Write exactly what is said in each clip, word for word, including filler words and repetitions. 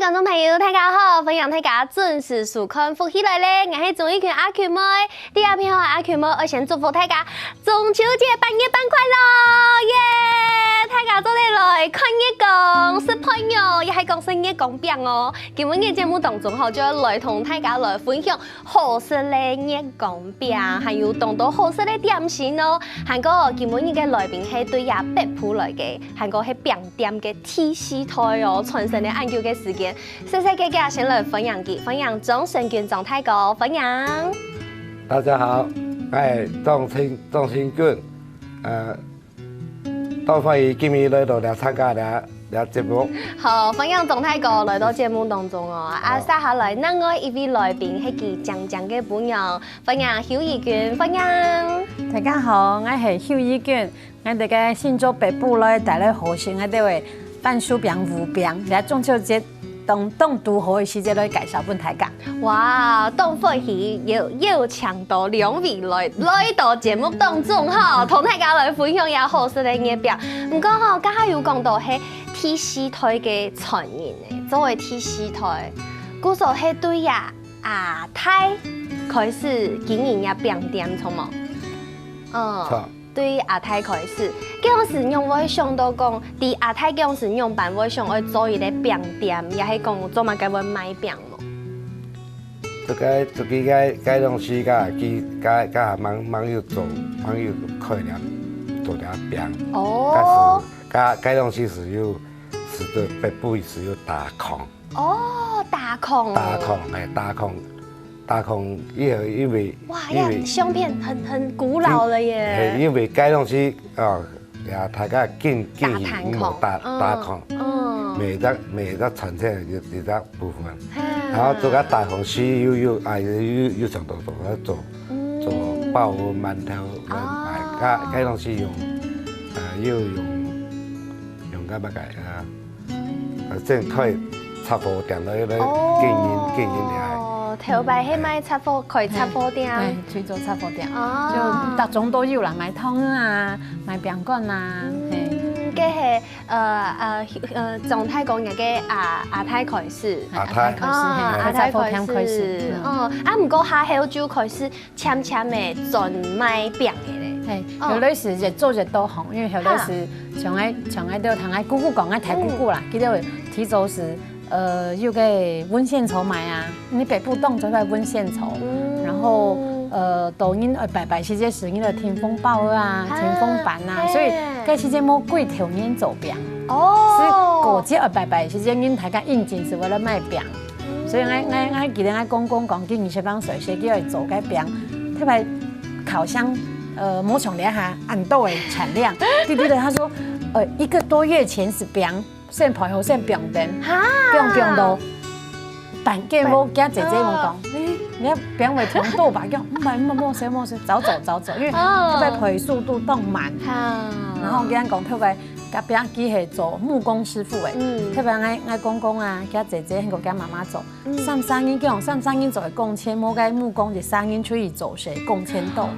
觀眾朋友，大家好！歡迎大家準時收看《福氣來了》，𠊎係鍾意群阿群妹。第二篇吼，阿群妹愛先祝福大家中秋節拜月半快樂，耶！大家做得來看月光、食爿肉，也係講食月光餅哦。今晡日節目當中吼，就愛來同大家來分享好食个月光餅，還有當多好食个點心哦。還過今晡日个來賓係對這北埔來个，還過係餅店个第四代哦，傳承了恁久个時間。細細个个先來歡迎佢，歡迎張成軍張大哥，歡迎。大家好，𠊎係張成，張成軍，呃，當歡喜今日來到這參加這，這節目。好，歡迎張大哥來到節目當中哦。啊，好。接下來另外一位來賓係佢靚靚个餔娘，歡迎邱怡君，歡迎。大家好，𠊎係邱怡君。 𠊎兜个新竹北埔來，帶來好食𠊎兜个番薯餅、芋餅，這中秋節當，當堵好个時節來介紹分大家。哇，當歡喜又，又請到兩位來，來到節目當中吼，同大家來分享這好食个月餅。毋過吼，頭下有講到係第四代个傳人呢，做个第四代，故所係對這阿太開始經營這餅店，著無？嗯。著。 對阿太開始，該央時仰會想到講，在阿太該央時仰般會想愛做一個餅店，也係講做麼个會賣餅無？這個，這個該，該東西个，佢該，該還吂，吂有做，吂有開了，做了餅。哦。該時，該，該東西係有，係對北埔係有打礦。 哦，打礦哦。打礦，哎，打礦，打礦，因為，因為，哇，因為，呀，相片很，很古老了耶。嘿，因為該東西，哦，呀，大家緊，緊打炭礦，無打，嗯，打礦，嗯。每隻，每隻傳承有，有一部分。哈。然後做个打礦時又，又，啊，又，又想到做，做，嗯。做包饅頭來賣，哦。該，該東西用，呃，又用，用該麼个，呃， 呃，正開雜貨店來，來經營，哦，經營起來。頭擺係賣雜貨，開雜貨店。哎，哎，去做雜貨店，哦。就逐種都有啦，賣糖啊，賣餅乾啊，嗯，嘿。該係，呃，呃，呃，張大哥个阿，阿太開始。阿太。阿太開始，哦，嘿，阿太開始。開雜貨店開始，嗯。哦，啊，毋過下後就開始 漸漸个轉賣餅个咧。嘿，哦。後來係越做越多項，因為後來係像𠊎，像𠊎兜聽𠊎姑姑講，𠊎大姑姑啦，嗯。佢兜提早係，呃，有个文獻草賣啊，你北埔當多个文獻草，嗯。然後，呃，到人愛拜拜時節係人个天封包啊，啊，天封粄啊，嘿。所以該時節無幾多人做餅。哦。係過節愛拜拜時節，人大家應景係為了賣餅。 所以𠊎，𠊎，𠊎記得𠊎公公講，今年食飯時節，佢愛做个餅，特別烤箱，呃，無像這下恁多个產量。對，對，對，他說，呃，一個多月前係餅，先排好，先放等，哈。放，放到半間屋，佢姐姐問講，哦。欸，你个餅會忒多吧？講，毋係，毋係，無事，無事，早走，早走，因為哦。特別排速度當慢。哈。然後佢講特別 該餅佢係做木工師傅个，嗯。特別𠊎，𠊎公公啊，佢姐姐還過佢媽媽做，嗯。三儕人，佢講三儕人做个工錢，無該木工一儕人出去做事，工錢多。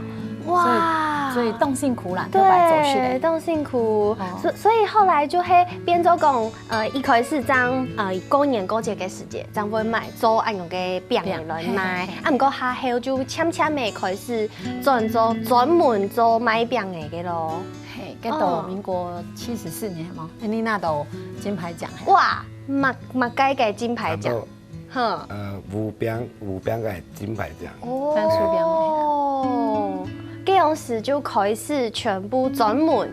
哇。所以，所以當辛苦啦，對，特別做事个。當辛苦。哦。所，所以後來就係變做講，呃，一開始正，呃，過年過節个時節，正會賣，做恁樣个餅來賣。餅，嘿，嘿，嘿。啊，毋過下後就漸漸个開始轉做專門做賣餅个个咯。 嘿，該到民國七十四年嘛，哦。安妮娜得金牌獎。哇，麼，麼个个金牌獎？啊，都，哼。呃，芋餅，芋餅个金牌獎。哦。番薯餅个。該央時就開始全部專門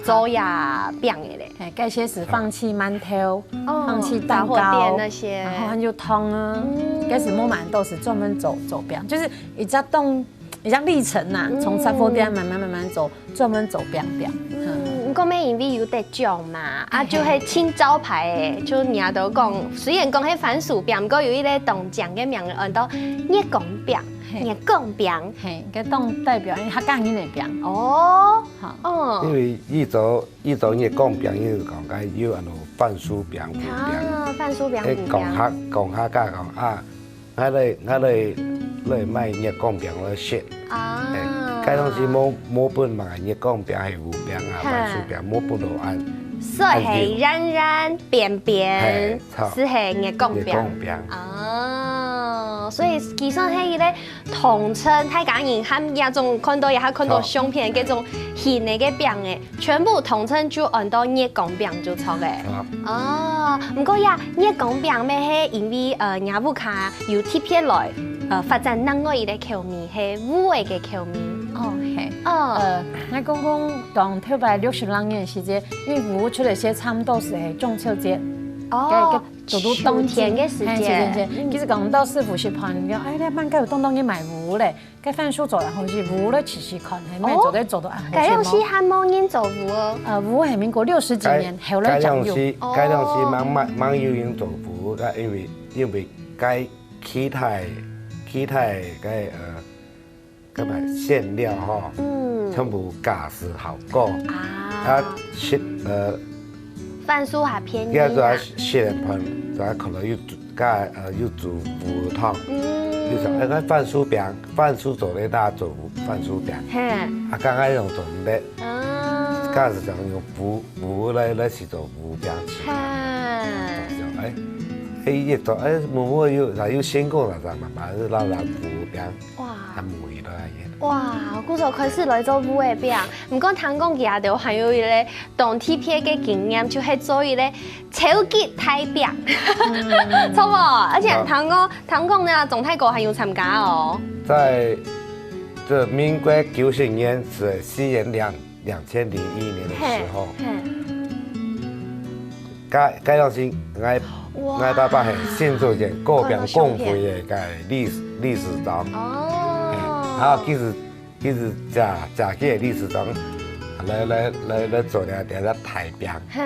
做這餅个咧。嘿，該時係放棄饅頭，哦，放棄蛋糕，雜貨店那些。然後還有糖啊，嗯。該時無蠻多係專門做，做餅，就是一隻當 一個歷程吶，嗯。從雜貨店慢慢慢慢做，專門做餅餅。嗯，毋過乜因為有得獎嘛，啊，嘿嘿。就係盡招牌个，就人家都講，雖然講係番薯餅，毋過有一個當靚个名，安到月光餅，嘿。月光餅。嘿，該當代表，因為客家人个餅。哦，好。哦。因為以早，以早月光餅，因為講該有安到番薯餅、芋餅。啊，番薯餅、芋餅。誒，講客，講客家講啊， 𠊎來，𠊎來，來賣月光餅來食。啊。誒，該當時無，無分麼个月光餅係芋餅啊，哈。番薯餅，無分到恁，所以係圓圓扁扁，係，著。就係月光餅。月光餅。哦，所以佢算係一個統稱，大家人還這種看到，也還看到相片，該種形个个餅仔，全部統稱就安到月光餅就著个。著。哦，毋過呀，月光餅乜係因為，呃，若屋下有特別來，呃，發展另外一個口味，係芋仔个口味。哦，係。哦。呃，𠊎講講，當頭擺六十零年時節，因為芋出來時差毋多係中秋節。哦，該，該做到當季，秋天个時節。係，秋天節。嗯。其實講到師傅食飯，講，哎，你慢个有當當去買芋咧，該番薯做得好食，芋咧試試看，係，哦，做得做到恁好食無？該樣時還無人做芋哦。呃，芋係民國六十幾年，該，後來正有。該樣時，該樣時哦。吂，吂，吂有人做芋，該因為，因為該其他，其他該，呃， 該麼个餡料吼，嗯。全部價數好高。啊。啊，食，呃，番薯還便宜啊。應該說食个飯，就可能又煮，該，呃，又煮芋湯。嗯。就想，哎，該番薯餅，番薯做个，大家做番薯餅。嘿。啊，剛開始用做毋得。啊。該時常用芋，芋來，來去做芋餅吃。哈。就想，哎，哎，一做，哎，芋，芋又，又先過了，慢慢就撈撈芋餅。 哇。還無去到啊，也。哇，故所開始來做芋仔餅。毋過聽講佢兜還有一個當特別个經驗，就係做一個超級大餅。嗯。著無？而且聽講，啊。聽講呢，鍾大哥還有參加哦。在這民國九十年，是西元兩，兩千零一年的時候，嘿，嘿。該，該當時，𠊎，哇。𠊎爸爸係新竹縣糕餅公會个該理事，理事長。哦。嘿，然後其實，其實這，這屆理事長來，來，來，來做了這個大餅。嘿。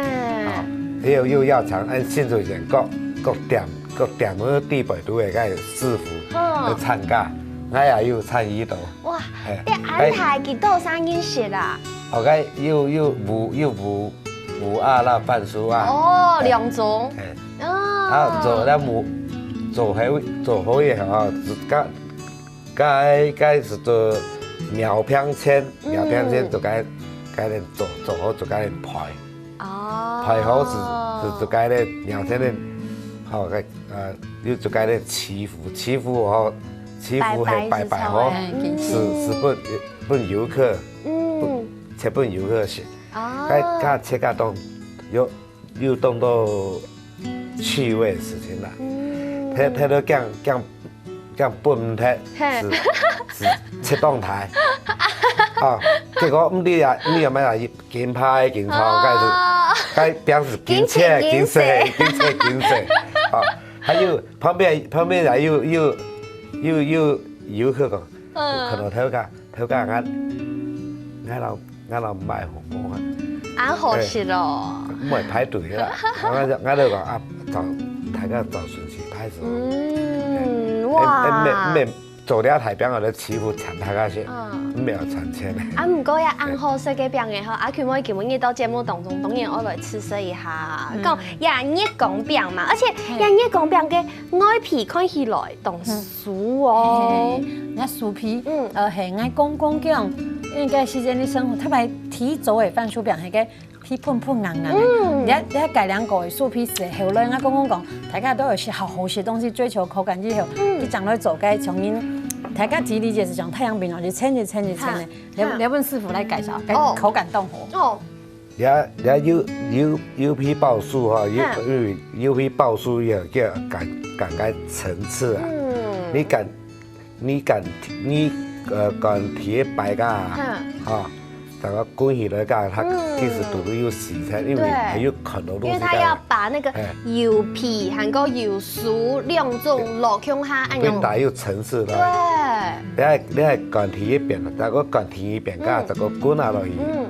啊，又，又邀請俺新竹縣各，各店，各店个地位都有个師傅，哦。來參加，𠊎也有參與到。 哇，嘿，這恁大幾多儕認識啊？哦，該有，有芋，有芋，芋仔啦，番薯啊。哦，嘿，兩種。嘿。哦。啊，做了芋，做好，做好以後啊，自家，該，該係做描平前，嗯。描平前就該，該做，做好就該排。 哦。排好係，係做該个兩千年，吼，該，呃，又做該个祈福，祈福吼，祈福係拜拜，拜拜吼，係，係，係分，分遊客，嗯。分，切分遊客食。哦。該，該切个當，有，有當多趣味个事情啦。嗯。睇，睇到驚，驚 驚分毋忒，嘿。係，係切當大。啊，結果毋知啊，毋知有無啊，緊拍緊衝，哦。該係，該餅係緊切緊細，緊切緊細，緊切緊細。啊，還有旁邊，旁邊也有，有，有，有，有去講，嗯。看到頭家，頭家，𠊎，𠊎老 𠊎老買紅包啊。恁好食哦。哎，毋會排隊啦。𠊎就，𠊎就講啊，早，大家早晨去排隊。嗯，哎，哇。哎，免，免，做了大餅，𠊎就欺負搶大家先，嗯。毋要賺錢。啊，毋過呀，恁好食个餅仔吼，阿Q妹今晡日到節目當中，當然愛來試食一下。嗯。講呀，月光餅嘛，而且嘿。呀，月光餅个外皮看起來當酥哦。嘿，那酥皮，嗯。呃，嘿，𠊎講講講，因為該時間的生活，特別 第一組个番薯餅，該个皮粉粉硬硬个。嗯。你看，你看改良過个酥皮係，後來𠊎講講講，大家都有些好好食東西，追求口感以後，嗯。你將來做該像恁，大家最理解係像太陽餅哦，就煎一煎一煎个。哈，你，哈。你問師傅來介紹，該哦。口感當好。哦。也，也有，有，有皮包酥哈，有，哈。有，有皮包酥也叫感，感觉層次啊。嗯。你感 你敢，你，呃，敢提白个啊，哈。哈，等下滾起來个，它嗯。其實肚肚有四層，因為對。還有很多東西在。因為它要把那個哎。油皮還有油酥兩種落共下，恁樣。變大有層次了。對。你還，你還敢提一遍了，再過敢提一遍，嗯。再過滾下落去，嗯。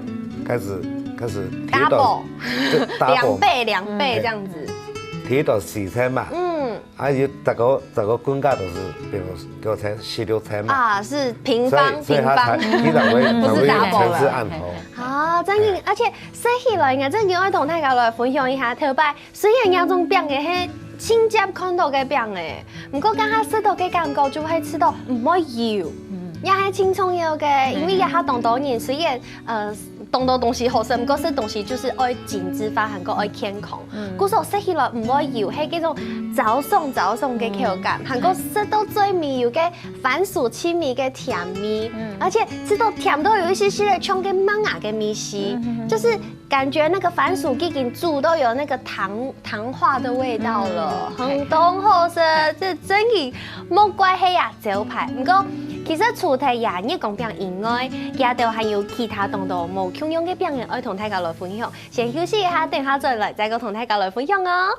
開始，開始提到，double。就double嘛。兩倍，兩倍這樣子。嗯。提到四層嘛。嗯。 啊，有十个，十个滾个都係，比如九層、十六層嘛。啊，是平方，所以，所以它才，平方。其實會，不是才會 double 啦。層次恁好。啊，正經，而且食起來應該正經愛同大家來分享一下，頭擺雖然這種餅仔係親接看到个餅仔，毋過剛剛食到个感覺就會食到毋會油，嗯。也係盡重要个，因為這下當多人雖然，呃，當多東西好食，毋過食東西就係愛精緻化，還過愛健康。故所食起來毋會油，係該種燥爽燥爽个口感，還過食到嘴尾有个番薯青味个甜味，而且食到甜到有一些些个像个麥芽个味緒，就是感覺那個番薯已經煮到有那個糖糖化的味道了，很當好食，這真个莫怪係呀招牌。毋過其實除忒呀月光餅以外，佢兜還有其他當多無共樣个餅愛同大家來分享。先休息一下，等下轉來再過同大家來分享哦。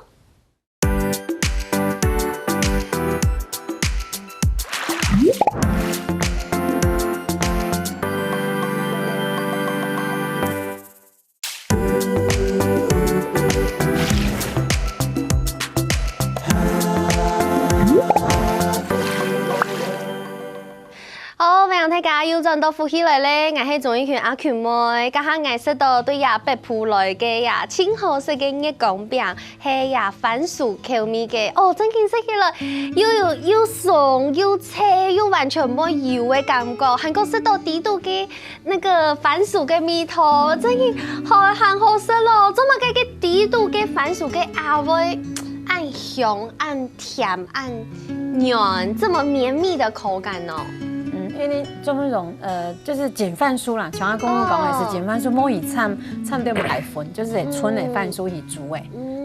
好，歡迎大家又轉到福氣來咧，𠊎係鍾意群阿群妹。這下𠊎食到對呀北埔來个呀，盡好食个月光餅，係呀番薯口味个，哦，真經食起來又有又鬆又脆又完全無油个感覺，還過食到底肚个那個番薯个味道，真經好還好食咯。做麼个个底肚个番薯个阿會恁香恁甜恁軟，這麼綿密的口感呢？嗯，因為做那種呃，就是緊番薯啦，像阿公公講的是緊番薯，莫以摻摻對白粉，就是純个番薯去煮个。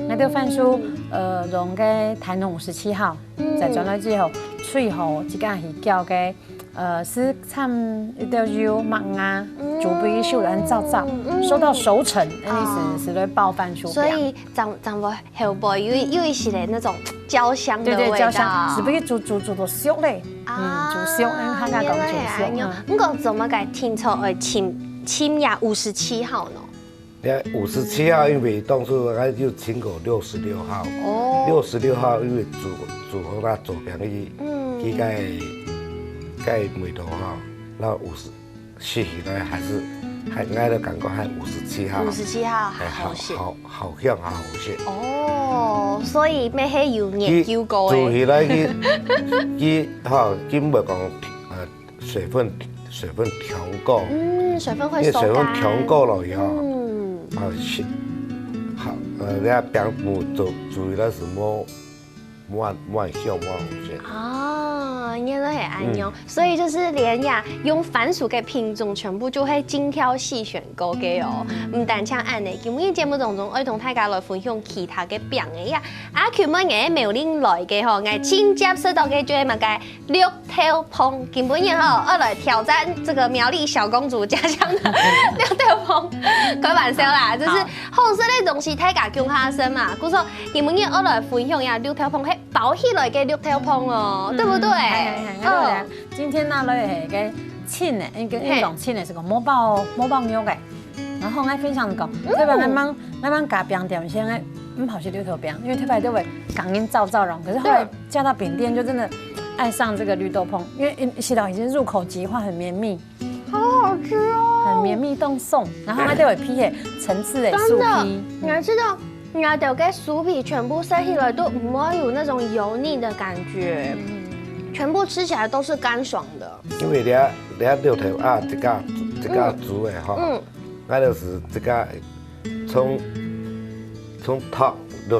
那个番薯呃，用个台農五十七號，再轉來之後，最後自家去攪个。呃，係摻一兜油、麥芽，煮分佢熟了燥燥，收到熟成，那意思是在爆番薯餅。所以正正會後背有有一些的那種焦香的味道。對對，焦香，係不是煮煮煮到熟嘞？啊，煮熟，嗯，他家講煮熟。你講怎麼个聽說會浸浸呀五十七號呢？ 你看五十七号，因為當初還有請過六十六號，哦，六十六號因為煮煮好那做餅个，嗯，佢該該味道哈，那五十吃起來還是還愛的感覺還五十七號，五十七號還好食，好好香還好食。哦，所以乜係有研究過煮起來佢佢哈，佢毋會講呃。 水分水分調過，嗯，水分會因為水分調過了以後，嗯，啊，好，呃，人家餅模做做的時候，無無香無好食。啊，原來係恁樣，所以就是連呀，用番薯个品種全部就會精挑細選過个哦。毋單淨恁呢，今日節目當中，愛同大家來分享其他个餅个呀。啊，今日个苗栗來个吼，𠊎盡接食到个就係麼个？ 綠豆椪，今晡日吼，愛來挑戰這個苗栗小公主家鄉的綠豆椪。開玩笑啦，就是好食个東西大家共下食嘛。故所今晡日愛來分享一下綠豆椪，係包起來个綠豆椪哦，對不對？嗯，今天拿來係个青个，一个一種青个，係个無包無包肉个。 然後𠊎分享講，特別𠊎們𠊎們家餅店先个，毋好食綠豆餅，因為特別都會感覺燥燥然，可是後來嫁到餅店就真的愛上這個綠豆椪，因為一吃到已經入口即化，很綿密，好好吃哦，很綿密當鬆，然後還都有皮个層次的酥皮，你還知道，你的个酥皮全部塞起來都沒有那種油膩的感覺，全部吃起來都是乾爽的。 因為這這綠豆啊，自家自家煮个吼，嗯，𠊎就是自家從從頭綠豆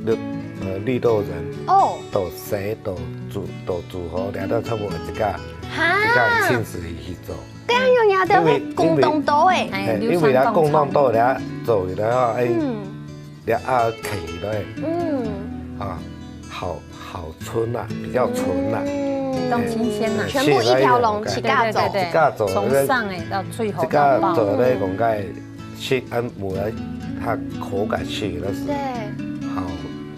綠呃綠豆仁哦，到洗到煮到煮好，這都差不多自家自家親自去做。這樣用呀，都會公東多哎，因為佢公東多，這做起來吼，哎，這啊起來，嗯，啊好。 好純啊，比較純啊，當新鮮啊，全部一條龍自家做，自家做，從上哎到最後，自家做咧講个食安無啊，它口感食个是，對，好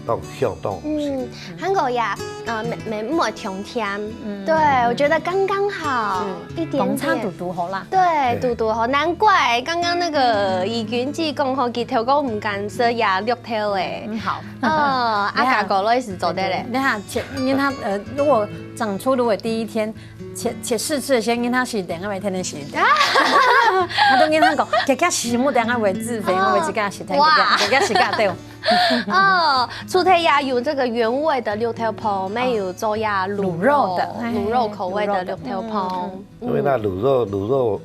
當香當好食。嗯，還過呀，呃，沒沒那麼甜，對，我覺得剛剛好，一點點，當差堵堵好啦，對，堵堵好，難怪剛剛那個怡君姐講吼，佢頭過毋敢食呀綠豆哎，嗯好。 哦，啊，加過落去係做得咧。你看，切，你看，呃，如果長出如果第一天，切切試吃的先跟他洗等，要每天天洗等。他都跟他講，給他洗，莫等下為自肥，因為自家洗太，哇，給他洗干掉。哦，除了呀有這個原味的綠豆椪，還有做呀滷肉的，滷肉口味的綠豆椪。因為那滷肉滷肉。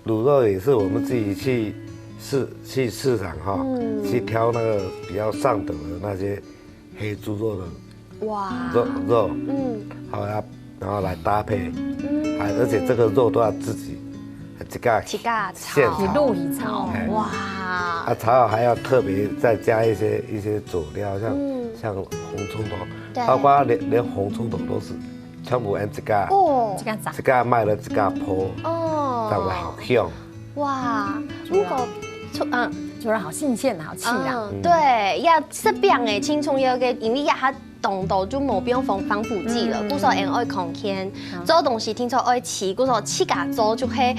卤肉也是我们自己去市去市场哈，嗯去挑那个比较上等的那些黑猪肉的哇，肉肉，嗯，好呀，然后来搭配，嗯，还而且这个肉都要自己自家自家炒，现炒，去滷去炒，哎哇，啊，炒好还要特别再加一些一些佐料，像嗯像红葱头，对，包括连连红葱头都是全部按自家哦，自家炸，自家买了自家泡，哦，才会好香。哇，如果出嗯。主要好新鲜好吃啦。嗯，对，要食餅诶，轻松有个，因为也还懂得就没有用防防腐剂了，嗯故所人爱空间，嗯做东西听说爱吃，故所自家做就可以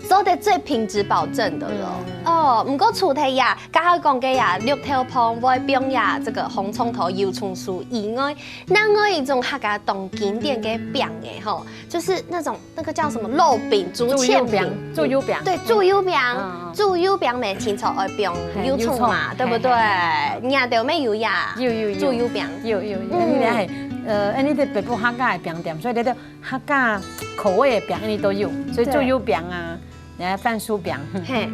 做得最品质保证的了。嗯哦，不过除了呀，刚刚讲个呀，绿豆汤、外冰呀，这个红葱头、油葱酥以外，另外一种客家当经典个饼诶吼，就是那种那个叫什么肉饼、竹签饼，猪油饼，对，猪油饼，嗯嗯猪油饼没听错，爱饼嘿油葱嘛，油葱对不对？嘿嘿你都没有呀？有有有，猪油饼，有有有，嗯你看，呃，你在北部客家的饼店，所以你都客家口味的饼你都有，所以对猪油饼啊，然后番薯饼，嘿，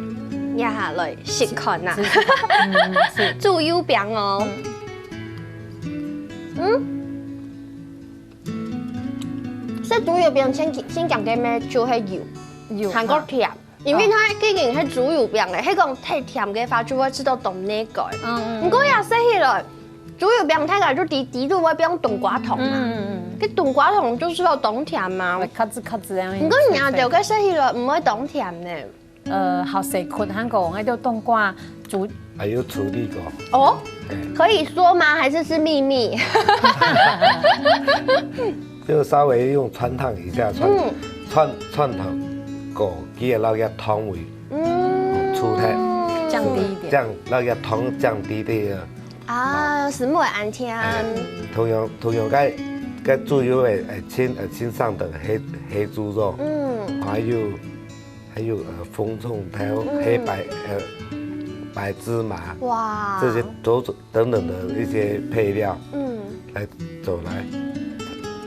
压下来试看呐，试试看嗯是，猪油饼哦，嗯，食猪油饼先先讲个咩，就系油，有还够甜。因为它既然是猪油饼了，那讲太甜的话，就会吃到懂那个。嗯嗯，不过也说起来，猪油饼大概就底底肚会用冬瓜糖嘛，嗯嗯，这冬瓜糖就吃到懂甜嘛。嗯，卡滋卡滋样。不过你啊，就个说起来，不会懂甜呢。呃，好食苦，韩国人就冬瓜煮，还有处理过。哦，哎，可以说吗？还是是秘密？就稍微用穿烫一下，穿嗯穿穿烫过，给它那个汤味嗯出来，降低一点这样那个汤降低的。啊，什么安天？哎，同样同样该该猪油的，哎，清呃清上等黑黑猪肉，嗯还有还有呃红葱头、嗯黑白呃白芝麻，哇，这些都等等的一些配料，嗯，来走来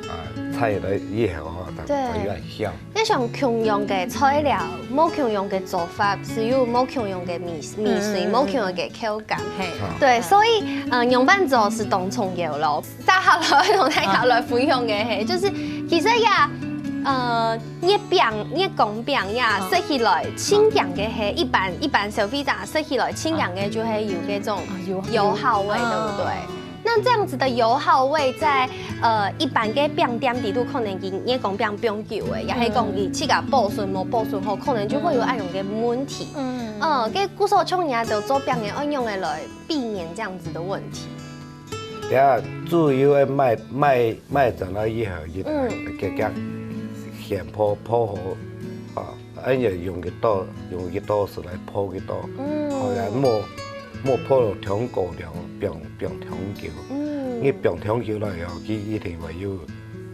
啊，菜来一好啊，对，越香。你像共样个材料，无共样个做法，是有无共样个味味緒，嗯嗯嗯无共样个口感。嘿，对，所以呃，用半做是当重要咯。接下来同大家来分享个嘿，就是其实呀，呃，月饼、月光饼呀，食起来清香个嘿，一般一般消费者食起来清香个就会有这种油油耗味，对不对？那这样子的油耗味在呃一般个饼店里头可能已经也讲饼放久诶，也是讲佢自家保存无保存好，可能就会有恁样个问题。嗯，嗯，个故所像你啊，就做饼个，爱用个来避免这样子的问题。等下猪油个卖卖卖转到以后，一嗯个个现泡泡好啊。 恁樣用个刀，用个刀是来泡个刀，嗯好像莫莫泡到香过香，放放香久，嗯你放香久了以后，佢一定会有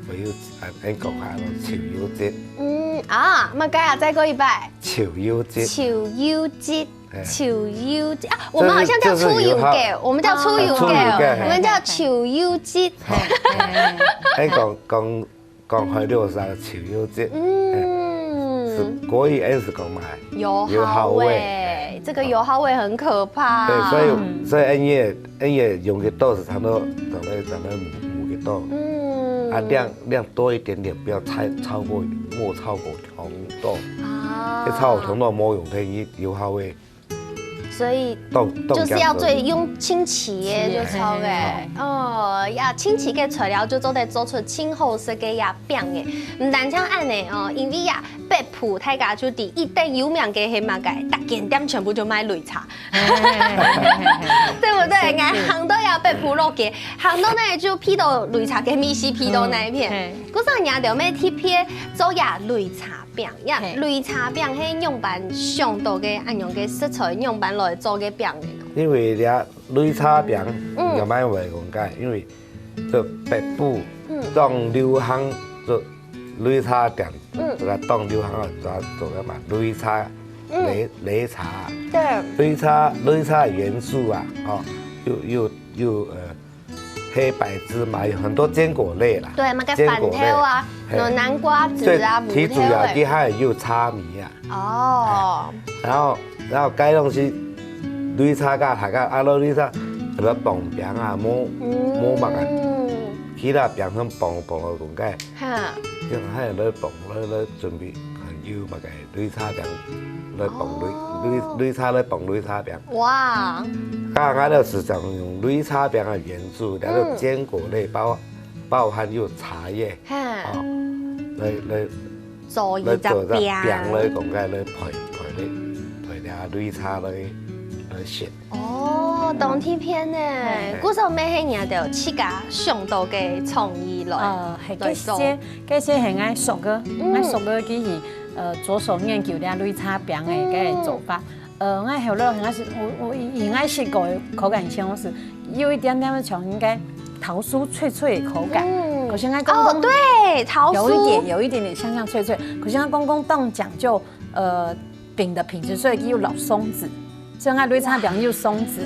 会有，俺俺讲下咯，臭油質，嗯啊，么个啊，再过一摆，臭油質，臭油质，哎臭油质啊，我们好像叫这就是油耗，臭油膏，我们叫臭油膏，啊，臭油膏，我们叫臭油质。俺讲讲讲开六十个臭油质，嗯，是国语俺是讲嘛，油耗味，油耗味，这个油耗味很可怕。对，所以所以俺也俺也用个刀是差不多差不多差不多五五个刀，嗯啊量量多一点点，不要超超过莫超过糖多，啊一超过糖多没用，它油油耗味。 所以当当就是要最用清洗的，就超个。哦呀，清洗个材料就做得做出清好食个呀饼个。毋单淨恁呢哦，因为呀，北埔大家就知一等有名个係麼个，逐間店全部就卖擂茶，对不对？俺行到呀北埔落街，行到那就鼻到擂茶个味緒，鼻到那一片。故所人家就咩特别做呀擂茶 饼呀，擂茶饼係仰般想到个恁樣个食材，仰般來做个饼个？因为这擂茶饼，嗯，仰般会讲个，因为这北部当流行做擂茶店，嗯，这个当流行啊，做做个嘛，擂茶，擂擂茶，对，擂茶擂茶元素啊，哦，又又又呃。黑白芝麻，有很多坚果类啦。對，麼个番茄啊，堅果類。嘿。有南瓜子啊，最，最主要个還有茶米啊。哦。然後，然後該東西，擂茶个，大家啊，擂茶，什麼磅餅啊，無，無麼个，嗯。其他餅上磅，磅到公該。 哈。這樣還有來磅，來，來準備，還有麼个擂茶餅，來磅擂，哦。擂，擂茶來磅擂茶餅。哇。剛剛就係想用擂茶餅个元素，然後堅果類包，包含有茶葉，哈。哦，來，來，做一隻來做一隻餅。餅來講，該來配，配咧，配這擂茶來，來食。 哦，當特別呢。嘿。故所乜係你兜自家想到个創意來，呃，係，來做。這些，這些係𠊎叔个，嗯。𠊎叔个佢係，呃，著手研究這擂茶餅个，嗯。个做法。呃，𠊎後來𠊎係，我，我以，以𠊎食過个口感上係有一點點像應該桃酥脆脆的口感。嗯。可是𠊎講講，哦，對，桃酥。有一點，有一點點像像脆脆。可是𠊎講講當講究，呃， 餅的品質，所以佢有落松子，所以𠊎擂茶餅有松子，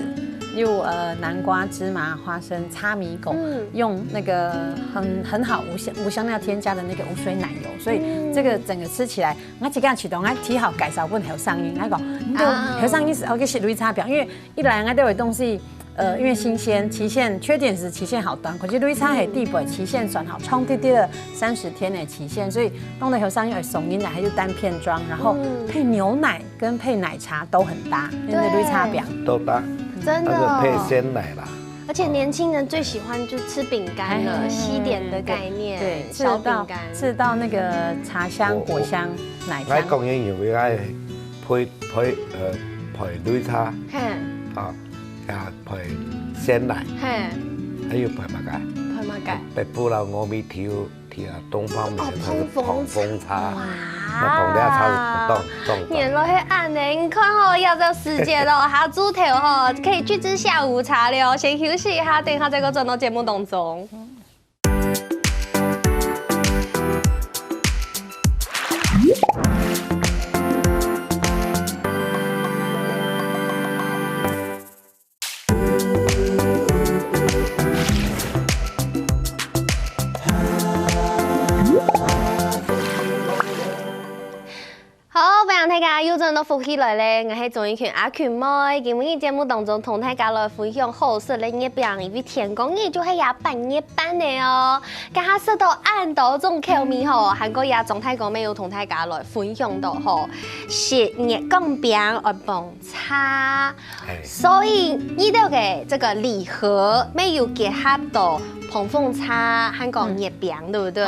有，呃，南瓜、芝麻、花生、茶米粉，嗯。用那個很，很好無香，無香料添加的那個無水奶油，所以這個整個吃起來，𠊎自家試著，𠊎提好介紹分後生人，𠊎講，你兜啊。後生人係愛去食擂茶餅，因為一來𠊎兜个東西，呃，因為新鮮，期限，缺點係期限好短，可是擂茶係底背期限算好，長直直个三十天个期限，所以當然後生人愛送人來，還有單片裝，然後配牛奶 跟配奶茶都很搭，那個擂茶餅。對。都搭，真的哦。那個配鮮奶啦。而且年輕人最喜歡就吃餅乾了，哎，西點的概念，對，吃得到，小餅乾。吃得到那個茶香、我，果香、奶香。我講个有个愛配，配，呃，配擂茶，嘿。啊，啊，配鮮奶，嘿。還有配麼个？配麼个？北部佬我們調 天啊，東方美人茶係膨風茶，膨風茶。哇。該膨風茶係當，當棒。原來係恁呢，你看吼，這隻時節咯，下晝頭吼，可以去吃下午茶了。先休息一下，等一下再過轉到節目當中。 好，歡迎大家又轉到福氣來了，𠊎係鍾意群阿群妹。今晡日節目當中同大家來分享好食个月餅，因為天光日就係這八月半了哦。這下食到恁多種口味吼，還過這張大哥乜有同大家來分享到吼，食月光餅愛膨茶。 哎。所以你兜个這個禮盒乜有結合到膨風茶，還講月餅，對不對？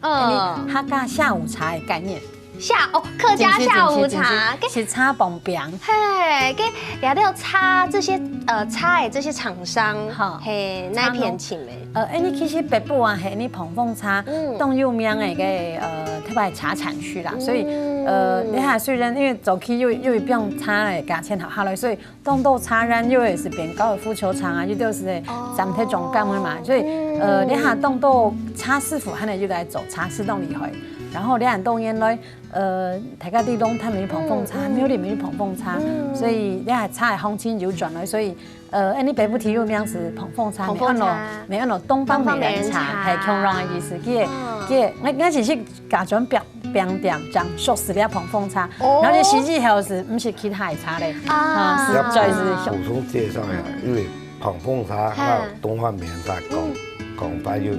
哦，嘿。嗯。客家下午茶个概念。下，哦，客家下午茶，真係，真係，真係，係茶膨餅。嘿，該這兜茶這些，呃，茶个這些廠商，好。嘿，哪片請的？ 呃，恁呢其實北部啊，係恁呢膨風茶，嗯。當有名个，該，呃，特別茶產區啦，所以，呃，嗯。這下雖然因為早期又，又變茶个價錢好下來，所以當多茶園又係變高爾夫球場啊，又都係在，哦。站在中間个嘛，所以，呃，嗯。這下當多茶師傅還係又來做茶，係當厲害。然後這下多年來，呃，大家都講他們有膨風茶，嗯，嗯。廟裡面有膨風茶，嗯。所以這下茶个行情有轉來，所以 呃，恁呢北部地區名係膨風茶，膨風茶。沒安到，沒安到東方美人茶，東方美人茶。係，共樣个意思。佢个，哦。佢个，𠊎，𠊎其實假轉餅，餅店正熟識這膨風茶，哦。然後這時以後係，毋係其他个茶咧，啊。啊，係，主要係，補充介紹一下，因為膨風茶，嘿。還有東方美人茶講，嗯。講法有，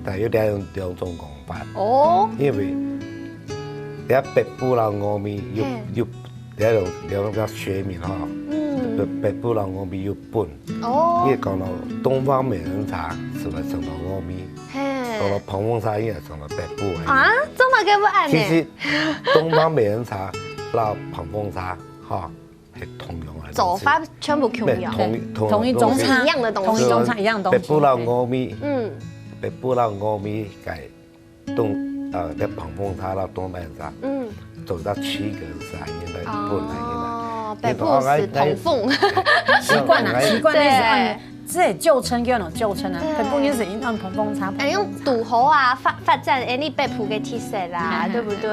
但有兩，兩種講法。哦。因為，這北部啦，我們有，嘿。有 這種，這種叫學名哈，嗯。北，北部人講比較笨。哦。你講到東方美人茶，係毋係想到我們？嘿。講到膨風茶，也想到北部个。啊，做麼个會恁呢？其實東方美人茶摎膨風茶，哈，係同樣个東西。做法全部共樣。咩，同一，同，同一種茶，同一樣个東西。同一種茶，一樣東西。北部人講我們，嗯。北部人講我們个 東，呃，這膨風茶摎東北茶，嗯。做到區隔係恁樣來分恁樣來。哦，北部係膨風。你講，哎，哎，習慣啦，哎，習慣个係恁樣，對。這舊稱叫做舊稱啊，對。北埔人係用膨風車，哎，用堵好啊，發發展哎，你北埔个特色啦，對不對？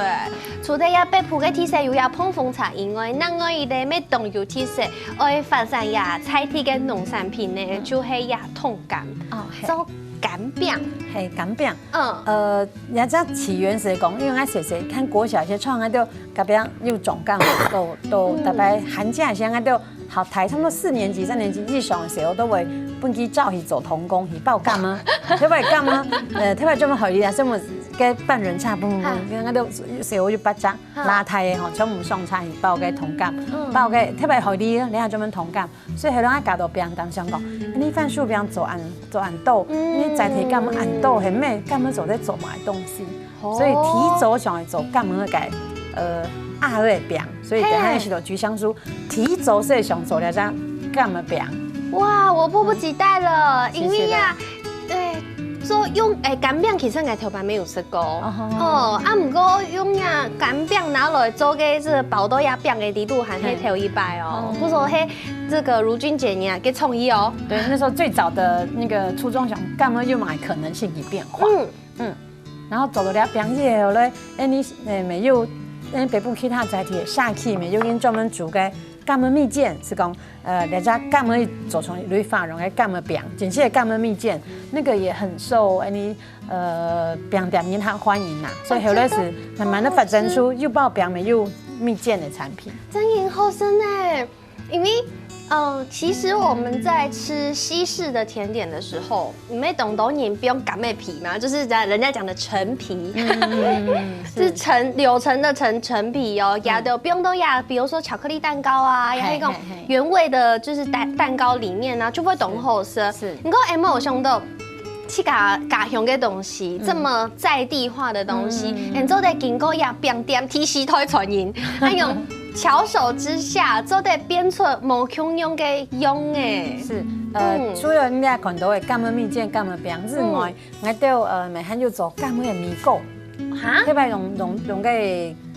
除了這北埔个特色有這膨風車以外，另外一個乜當有特色，愛發展這在地个農產品呢，就係這通柑，哦，嘿。做柑餅。嘿，柑餅。嗯。呃，人家起源是講，因為我細細看國小一些創啊，就隔壁有種柑，都都大概寒假時間就 好，大差不多四年級、三年級以上个時候，都會分佢招去做童工，去包柑啊，特別柑啊，呃，特別專門好一點，什麼个半人車，嘣嘣嘣，應該都時候就八張，拉太个吼，全部上車去包个童柑，包个特別好哩，你還專門童柑，所以後來教到餅當想講，你番薯餅做恁做恁多，你在地柑恁多，很美，柑做得做麼个東西。 所以提早想愛做柑仔个，呃，鴨仔餅，所以等下一起到菊香酥，提早係想做了這柑仔餅。哇，我迫不及待了，因為呀，對，做用哎柑餅其實𠊎頭擺沒有食過哦，啊，毋過用呀柑餅拿來做个這包到呀餅个底肚，還係頭一擺哦，不錯，嘿，這個如君姐你啊，个創意哦。對，那時候最早的那個初衷想，柑仔有麼个可能性去變化。嗯。 嗯，然後做到這餅以後咧，哎，你，哎，乜有，哎，北埔其他在地个社區乜有人專門做个柑仔蜜餞，係講，呃，這隻柑仔做成類花樣个柑仔餅，真正个柑仔蜜餞，那個也很受，哎，你，呃，餅店人客歡迎啦。所以後來係慢慢的發展出又包餅乜有蜜餞的產品。真很好食呢。 因為，嗯，其實我們在吃西式的甜點的時候，毋係當多人放柑仔皮嘛，就是人人家講的陳皮，嗯，是陳柳陳的陳陳皮哦，也都放到呀，比如說巧克力蛋糕啊，然後一種嘿嘿嘿。原味的，就是蛋蛋糕裡面啊，就會當好食。是。毋過Emma有想到，自家家鄉个東西，這麼在地化的東西，嗯。然後做得經過呀，餅店第四代傳人，還有 巧手之下，做得變出無共樣个樣仔。是，呃，嗯。除了你看到个柑仔蜜餞、柑仔餅之外，嗯。𠊎兜，呃，乜還有做柑仔个米糕。哈？特別用，用，用个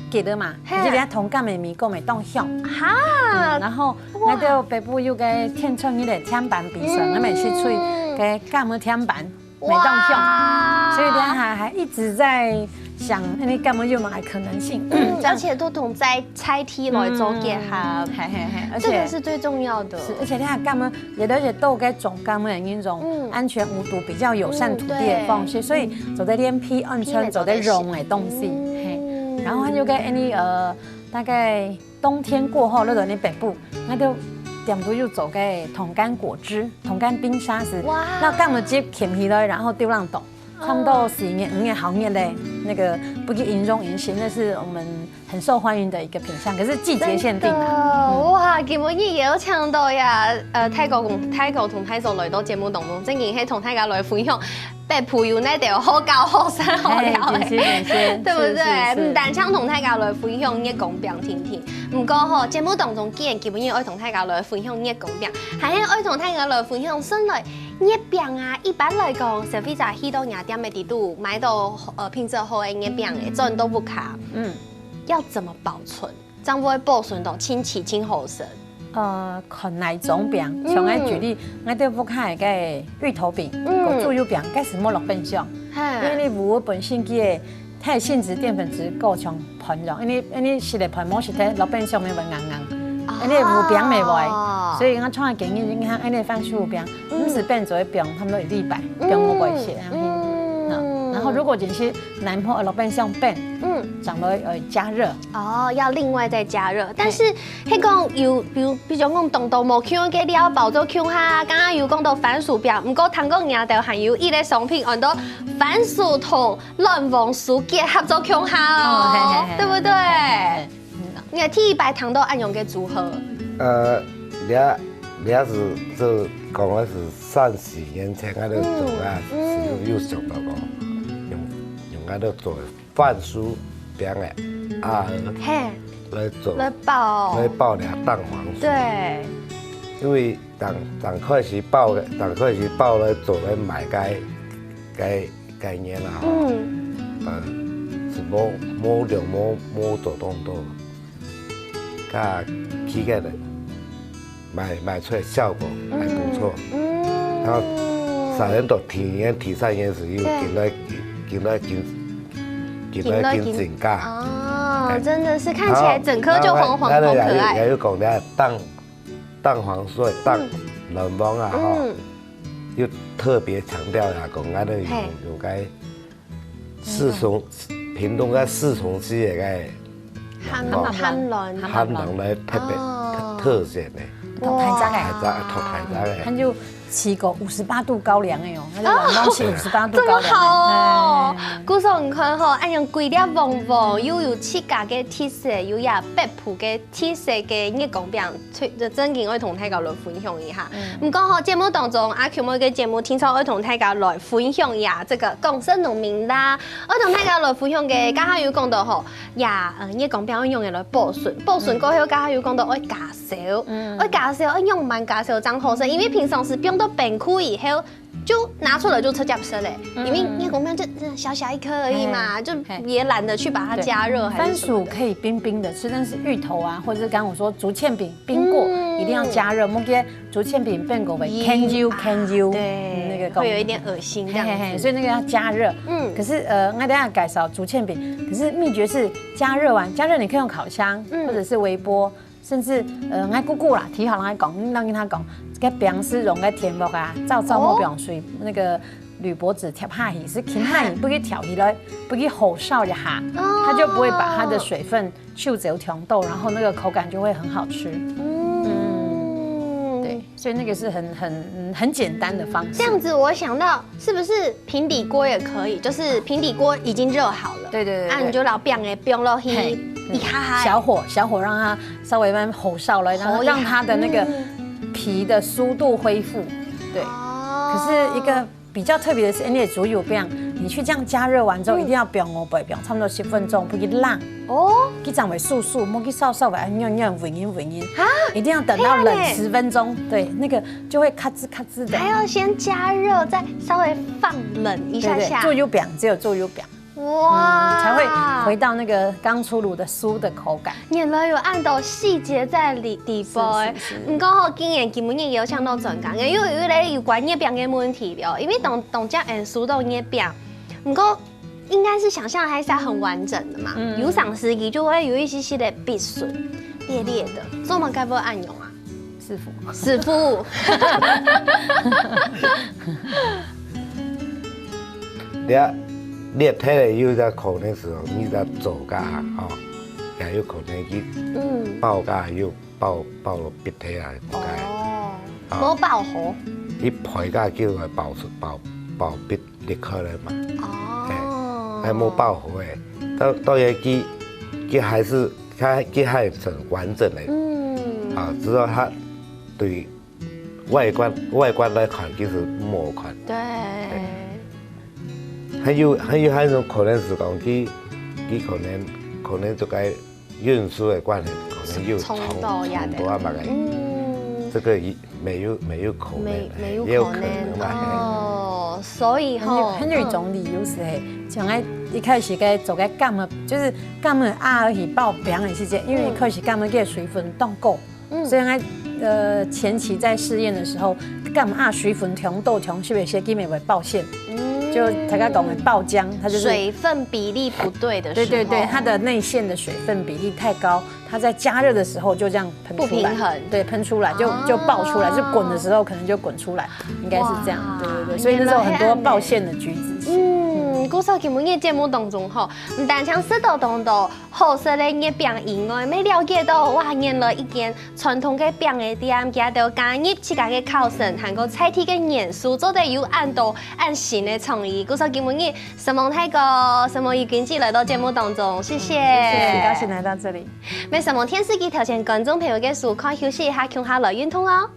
桔仔嘛，嘿。而且你看通柑仔米糕乜當香。哈？嗯，然後，哇。𠊎兜北埔有个天穿日个甜粄比賽，嗯。𠊎乜去吹个柑仔甜粄。 每當想，哇。所以等下還，還一直在想，那你柑仔有麼个可能性？嗯，這樣。而且都同在在地來做結合，嗯，嘿，嘿，嘿，而且這個是最重要的。是，而且你看柑仔，越來越多个種柑仔，那種嗯。安全無毒、比較友善土地的方式，嗯，對。所以做得連皮安全，嗯。做得用的東西，嗯。嘿。然後還有个，哎，你，呃，大概 冬天過後，落到你北埔，𠊎兜店肚有做个通柑果汁、通柑冰沙是，哇。拿柑仔汁撿起來，然後丟浪凍，差不多四月、五月、六月咧，那個不計飲用飲食，那是我們很受歡迎的一個品項，可是季節限定啊。真的，嗯。哇，今晡日邀請到呀，呃，大哥公、大哥同大嫂來到節目當中，正經係同大家來分享 北埔有哪兜好搞、好食、好尞个，嘿，真是，真是，對不對？是，是，是。毋單淨同大家來分享月光餅定定，毋過吼，節目當中既然今晡日愛同大家來分享月光餅，還係愛同大家來分享順來月餅啊。一般來講，消費者去到若店个底肚，買到，呃，品質好个月餅个，轉到屋下，嗯。要怎麼保存？ 正會保存到盡期、盡好食。呃，看哪種餅，嗯。像𠊎舉例，𠊎兜屋下个芋頭餅，嗯。个豬油餅，該係莫落冰箱，嘿。因為你芋仔本身佢个，它个性質澱粉質較像飯樣，因為，因為食个飯無食个，落冰箱乜會硬硬，哦。因為芋餅乜會，所以𠊎常常建議你看，恁樣番薯餅，嗯。毋使冰做一冰，差不多一禮拜，冰無關係，嗯。嗯。然後如果真係難破落冰箱冰，嗯。正會，呃，加熱。 哦，要另外再加熱。但是，嘿。係講有，比如，比如講，當多無共个料包做共下，剛剛有講到番薯餅，毋過聽講若兜還有一個商品，安到番薯同卵黃酥結合做共下哦，哦，嘿，嘿，嘿，對不對？嘿，嘿，嘿。你看第一擺聽到恁樣个組合。呃，這，這係，就講个係三四年前，𠊎兜做啊，嗯，嗯。係有想到講，用，用𠊎兜做个 番薯餅个，啊，嘿。來做，來包。來包這蛋黃酥。對。因為當，當開始包个，當開始包來做來賣个，个，个年啦，吼。嗯。呃，係無，無量，無，無做當多。較起个咧，賣，賣出來效果還不錯。嗯。然後三年到天然第三年時又緊來緊來緊緊來緊增加。哦，真的是看起來整顆就黃黃，好可愛。也有講个蛋蛋黃素、蛋卵黃啊，哈，又特別強調呀，講啊，那有有該四重屏東个四重溪个該含卵含卵来特別特特色呢。大隻个，大隻个，大隻个。佢就試過五十八度高粱个哦，那個卵黃係五十八度高粱。這麼好哦！故所你看吼，恁樣規粒黃黃，又有自家个特色，又有北部个特色个月光餅，就正經愛同大家來分享一下。毋過吼，節目當中阿Q妹个節目，聽說愛同大家來分享一下這個廣式農民曆，愛同大家來分享个，剛剛有講到吼，呀，呃，月光餅愛用个來保存，保存過後，剛剛有講到愛加燒，愛加燒，愛用慢加燒正好食，因為平常時放到冰庫以後，就拿出來就直接食了，因為月光餅就小小一顆而已嘛，就也懶得去把它加熱還是什麼的。番薯可以冰冰的吃，但是芋頭啊，或者是剛剛我說竹籤餅冰過，一定要加熱，莫个竹籤餅冰過會牽油牽油，對，那個會有一點噁心這樣子。所以那個要加熱。嗯，可是呃，我等下介紹竹籤餅，可是秘訣是加熱完，加熱你可以用烤箱或者是微波。 甚至呃，𠊎姑姑啦，聽好人講，人家講，該餅係用該田木啊，燥燥木餅水，那個鋁箔紙貼下去，係貼下去，不去挑起來，不去火燒一下，它就不會把它的水分抽走忒多，然後那個口感就會很好吃。嗯，對，所以那個是很很嗯很簡單的方式。這樣子，我想到是不是平底鍋也可以？就是平底鍋已經熱好了，對對對，啊，你就老餅个放落去，一下下，小火小火讓它稍微慢慢火燒了，然後讓它的那個皮的酥度恢復。對，可是一個比較特別的是，因為竹油餅，你去這樣加熱完之後，一定要放五百秒，差不多十分鐘，不然冷。哦，佢正會酥酥，莫去燒燒个，軟軟，軟軟，啊，一定要等到冷十分鐘，對，那個就會咔吱咔吱的。還要先加熱，再稍微放冷一下下。對對，竹油餅只有竹油餅。 哇，才會回到那個剛出爐的酥的口感。原來有恁多細節在裡底背。毋過吼，今日節目有請到專家，因為有一個有關月餅个問題哦，因為當當家人收到月餅，毋過應該是想象還是很完整的嘛，有當時佢就會有一些些的必損，裂裂的，做麼个會恁樣啊？ 師傅。師傅。你啊，裂忒了又在可能時候，你在做个哈，吼，也有可能去嗯，爆个又爆爆了必忒啊，應該。哦，啊，無爆好。你配个叫做爆爆必裂開來嘛。哦，還無爆好誒，到到也佢佢還是佢佢還很完整誒。嗯，啊，只是佢對 外觀外觀來看，其實無好看。對，還有還有還有一種可能係講佢佢可能可能這個運輸的關係，可能又衝衝到呀，衝到啊嘛个。嗯，這個也沒有沒有可能，沒沒有可能，也有可能嘛。哦，所以吼，還有還有一種理由係，像𠊎一開始該做个柑仔，就是柑仔啊去爆餅的時節，因為一開始柑仔个水分當高。 所以𠊎呃前期在試驗的時候，柑仔水分忒多忒少个時，佢乜會爆餡，就大家講的爆漿，它就是水分比例不對的時候，對對對，它的內餡的水分比例太高，它在加熱的時候就這樣噴出來，不平衡，對，噴出來就就爆出來，就滾的時候可能就滾出來，應該是這樣，對對對，所以那時候很多爆餡的橘子。嗯，故所今晡日節目當中吼，毋單淨食到當多 好食个月餅以外，乜了解到，哇，原來一間傳統个餅个店，佢兜加入自家个考生，還過在地个元素，做得有恁多恁新个創意。故所今晡日，承蒙大哥，承蒙怡君姐來到節目當中，謝謝。謝謝，很高興來到這裡。乜承蒙電視機頭前觀眾朋友个收看，休息一下，共下來運動哦。